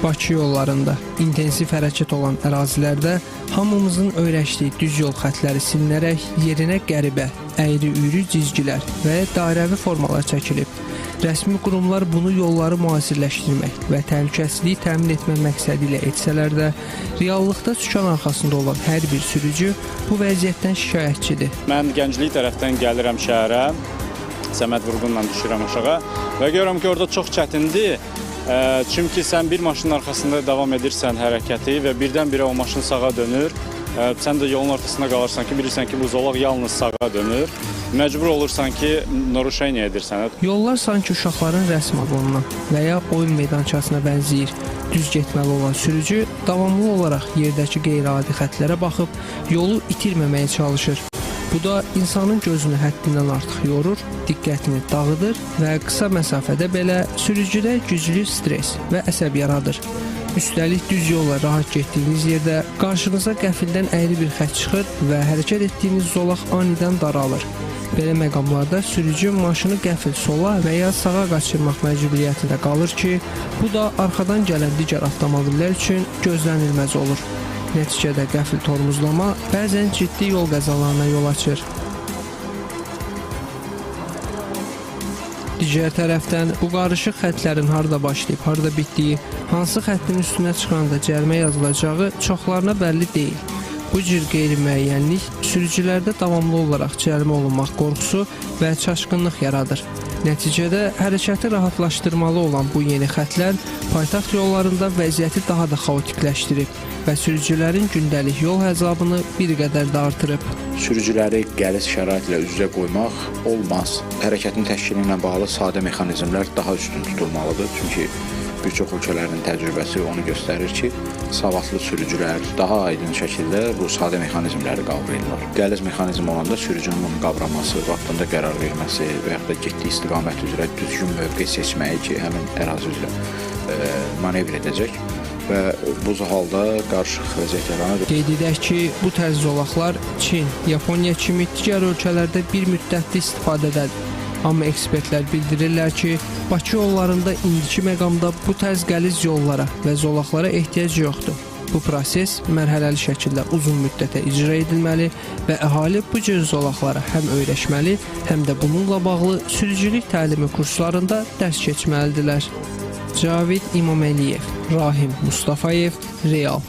Bakı yollarında intensiv hərəkət olan ərazilərdə hamımızın öyrəşdiyi düz yol xətləri silinərək yerinə qəribə, əyri-üyrü cizgilər və dairəvi formalar çəkilib. Rəsmi qurumlar bunu yolları müasirləşdirmək və təhlükəsizliyi təmin etmək məqsədi ilə etsələr də, reallıqda sükan arxasında olan hər bir sürücü bu vəziyyətdən şikayətçidir. Mən Gənclik tərəfdən gəlirəm şəhərə, Səməd Vurğunla düşürəm aşağı və görürəm ki, orada çox çətindir. Çünki sən bir maşının arxasında davam edirsən hərəkəti və birdən-birə o maşın sağa dönür. Sən də yolun ortasında qalırsan ki, bilirsən ki, bu zolaq yalnız sağa dönür. Məcbur olursan ki, naruşeniya edirsən. Yollar sanki uşaqların rəsm albomuna və ya oyun meydançasına bənzəyir. Düz getməli olan sürücü davamlı olaraq yerdəki qeyri-adi xətlərə baxıb yolu itirməməyə çalışır. Bu da insanın gözünü həddindən artıq yorur, diqqətini dağıdır və qısa məsafədə belə sürücüdə güclü stres və əsəb yaradır. Üstəlik düz yolla rahat getdiyiniz yerdə qarşınıza qəfildən əyri bir xətt çıxır və hərəkət etdiyiniz zolaq anidən daralır. Belə məqamlarda sürücü maşını qəfil sola və ya sağa qaçırmaq məcburiyyətində qalır ki, bu da arxadan gələn digər avtomobillər üçün gözlənilməz olur. Nəticədə qəfil tormozlama bəzən ciddi yol qəzalarına yol açır. Digər tərəfdən bu qarışıq xətlərin harda başlayıb, harda bitdiyi, hansı xəttin üstünə çıxanda cərimə yazılacağı çoxlarına bəlli deyil. Bu cür qeyri-müəyyənlik sürücülərdə davamlı olaraq cərimə olunmaq qorxusu və çaşqınlıq yaradır. Nəticədə hərəkəti rahatlaşdırmalı olan bu yeni xətlər paytaxt yollarında vəziyyəti daha da xaotikləşdirib və sürücülərin gündəlik yol əzabını bir qədər də artırıb. Sürücüləri qəliz şəraitlə üz-üzə qoymaq olmaz. Hərəkətin təşkili ilə bağlı sadə mexanizmlər daha üstün tutulmalıdır. Çünki bir çox ölkələrin təcrübəsi onu göstərir ki, savadlı sürücülər daha aydın şəkildə bu sadə mexanizmləri qavrayırlar. Qəliz mexanizm olanda sürücünün bunu qavraması, vaxtında qərar verməsi və yaxud da getdiyi istiqamət üzrə düzgün mövqe seçməyi ki, həmin ərazi üzrə manevr edəcək və bu halda qarışıq vəziyyət yaranır. Qeyd edək ki, bu tərz zolaqlar Çin, Yaponiya kimi digər ölkələrdə bir müddətli istifadədədir. Amma ekspertlər bildirirlər ki, Bakı yollarında indiki məqamda bu tərz qəliz yollara və zolaqlara ehtiyac yoxdur. Bu proses mərhələli şəkildə uzun müddətə icra edilməli və əhali bu cür zolaqlara həm öyrəşməli, həm də bununla bağlı sürücülük təlimi kurslarında dərs keçməlidirlər. Cavid İmaməliyev, Rahim Mustafayev, Real.